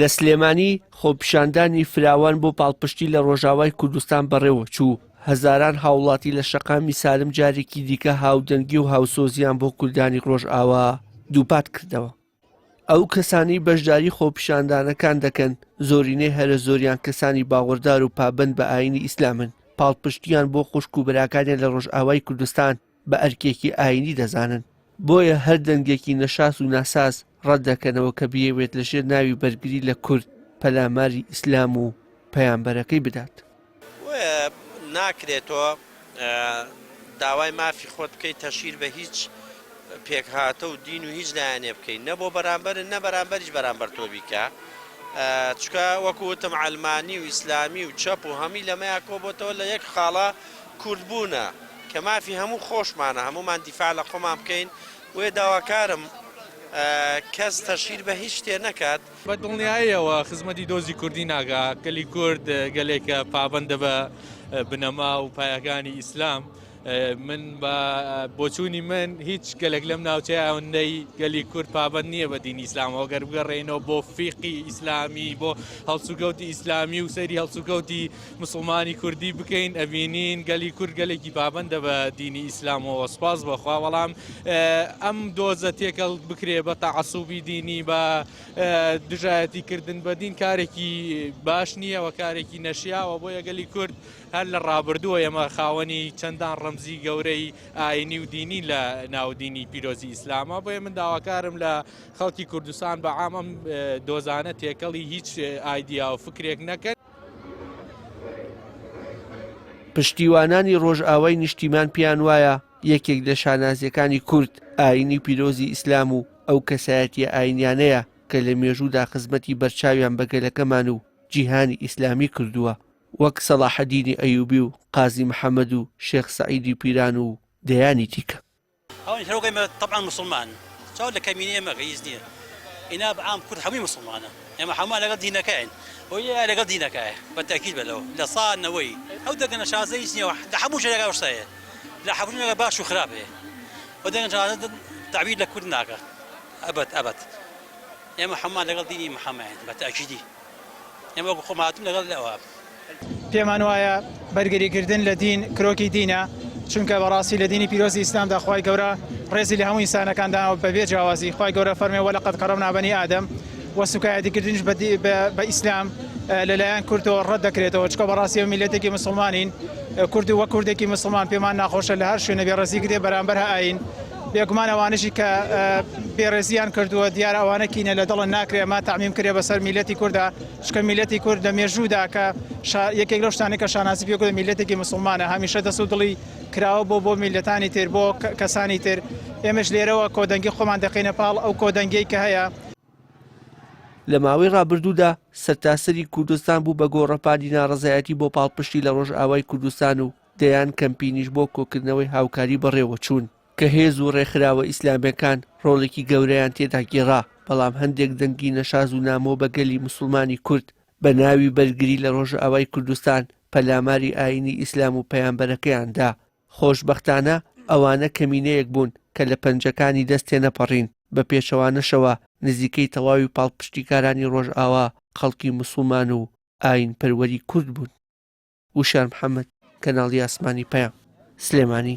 لە سلێمانی خۆپیشاندانی فراوان بۆ پاڵپشتی لە ڕۆژاوای کوردستان بەڕێوەچوو، هەزاران هاوڵاتی لە شەقامی سالم جارێکی دیکە هاودەنگی و هاوسۆزیان بۆ کوردانی ڕۆژئاوا دووپات کردەوە. ئەو کەسانەی بەشداری خۆپیشاندانەکان دەکەن زۆرینەی هەرە زۆریان کەسانی باوەڕدار و پابەند بە ئایینی ئیسلامن، پاڵپشتییان بۆ خوشک و براکانیان لە ڕۆژئاوای کوردستان بە ئەرکێکی ئایینی دەزانن، بۆیە هەر دەنگێکی نەشاز و ناساز ڕەت دەکەنەوە کە بیەوێت لەژێر ناوی بەرگری لە کورد پەلاماری ئیسلام و پەیامبەرەکەی بدات. بۆیە ناکرێت تۆ داوای مافی خۆت بکەیت تەشهیر بە هیچ پێکهاتە و دین و هیچ لایەنێ بکەیت نە بۆ بەرامبەرت نە بەرامبەریش بەرامبەر تۆ بیکا چونکە وەکو وتم عەلمانی و ئیسلامی و چەپ و هەمی لەمەیا کۆبۆتەوە لە یەک خاڵا کورد بوونە کە مافی هەموو خۆشمانە هەموومان دیفاع لە خۆمان بکەین بۆیە داواکارم کەس تەشهیر بە هیچ شتێ نەکات. بە دڵنیاییەوە خزمەتی دۆزی کوردی ناکا، گەلی کورد گەلێکە پابەندە بە بنەما و پایەکانی ئیسلام، من بە بۆچوونی من هیچ گەلێک لەم ناوچەیە ئەوەندەی گەلی کورد پابەند نییە بە دینی ئیسلامەوە، گەر بگەڕێینەوە بۆ فیقی ئیسلامی بۆ هەڵسوکەوتی ئیسلامی و سەیری هەڵسوکەوتی مسوڵمانی کوردی بکەین ئەبینین گەلی کورد گەلێکی پابەندە بە دینی ئیسلامەوە سوپاس بەخوا بەڵام ئەم دۆزە تێکەڵ بکرێ بە تەعەسوبی دینی بە دژایەتی کردن بە دین کارێکی باش نییە و کارێکی نەشیاوە بۆیە گەلی کورد هەر لە ڕابردووە ئێمە خاوەنی چەندان ڕەمزی گەورەی ئاینی و دینی لە ناو دینی پیرۆزی ئیسلامە بۆیە من داواکارم لە خەڵکی کوردستان بە عام ئەم دۆزانە تێکەڵی هیچ ئایدیا و فکرێک نەکەن. پشتیوانانی ڕۆژئاوای نیشتیمان پێیان وایە یەکێک لە شانازییەکانی کورد ئایینی پیرۆزی ئیسلام و ئەو کەسایەتییە ئایینیانەیە کە لە مێژوودا خزمەتی بەرچاویان بە گەلەکەمان و جیهانی ئیسلامی کردووە وەک سەڵاحەدینی ئەیوبی و قازی محەمەد و شێخ سەعیدی پیران و دەیانی دیکە. ئەوانی سەرۆک ئێمە تەبعەن موسڵمانن چاو لە کەمینەی ئێمە کە هیچ نییە ئینا بە عام کورد هەمووی موسڵمانە ئێمە هەموومان لەگەڵ دینەکەین و یە لەگەڵ دینەکایە بە تەئکید بە لەوە لە سا نەوەی ئەو دەنگە نەشازە هیچ نییە لە هەموو شوێنێکا شت هەیە لە هەموو شوێنێکا باش و خراپ هەیە ئەو دەنگە نەشازە تەعبیر لە کورد ناکا ئەبەد ئەبەد ئێمە هەموومان لەگەڵ دینی محەممەین بە تەئکیدی. ئێمە وەکو خۆم هاتووم لەگەڵ ئەوە. پێمان وایە بەرگریکردن لە دین کرۆکی دینە، چونکە بەڕاستی لە دینی پیرۆزی ئیسلامدا خوای گەورە ڕێزی لە هەموو ئینسانەکان داناوە بەبێ جیاوازی، خوای گەورە فەرمووی ولقد کرمنا بنی آدم و سوکایەتیکردنیش بە ئیسلام لەلایەن کوردەوە ڕەت دەکرێتەوە، چونکە بەڕاستی ئێمە میللەتێکی موسڵمانین، کورد وەک کوردێکی موسڵمان پێمان ناخۆشە لە هەر شوێنە بێڕێزی کرێ بەرامبەر ئایین. بێگومان ئەوانەشی کە بێڕێزیان کردووە دیارە ئەوانە کینە لە دڵن ناکرێ ئەمە تەعمیم کرێ بەسەر میلەتی کووردا چکە میلەتی کورد لە مێژوودا کە یەکێک لەو شتانەی کە شانازی پێ کردە میلەتێکی مسلمانە هەمیشە دەست و دڵی کراوە بۆ بۆ میلەتانی تر بۆ کەسانی تر ئێمەش لێرەوە کۆدەنگی خۆمان دەخەینە پاڵ ئەو کۆدەنگەی کە هەیە. لە ماوەی ڕابردوودا سەرتاسەری کوردستان بوو بە گۆڕەپانی ناڕەزایەتی بۆ پاڵپشتی لە ڕۆژئاوای کوردستان و دەیان کەمپینیش بۆ کۆکردنەوەی هاوکاری بەڕێوەچوون، کە هێز و ڕێکخراوە ئیسلامییەکان ڕۆڵێکی گەورەیان تێدا گێڕا، بەڵام هەندێک دەنگی نەشاز و نامۆ بە گەلی موسڵمانی کورد بە ناوی بەرگری لە ڕۆژئاوای کوردستان پەلاماری ئایینی ئیسلام و پەیامبەرەکەیان دا، خۆشبەختانە ئەوانە کەمینەیەک بوون کە لە پەنجەکانی دەست تێنەپەڕین، بە پێچەوانەشەوە نزیکەی تەواوی پاڵپشتیکارانی ڕۆژئاوا خەڵکی موسڵمان و ئایینپەروەری کورد بوون. وشیار محەمەد، کەناڵی ئاسمانی پەیام، سلێمانی.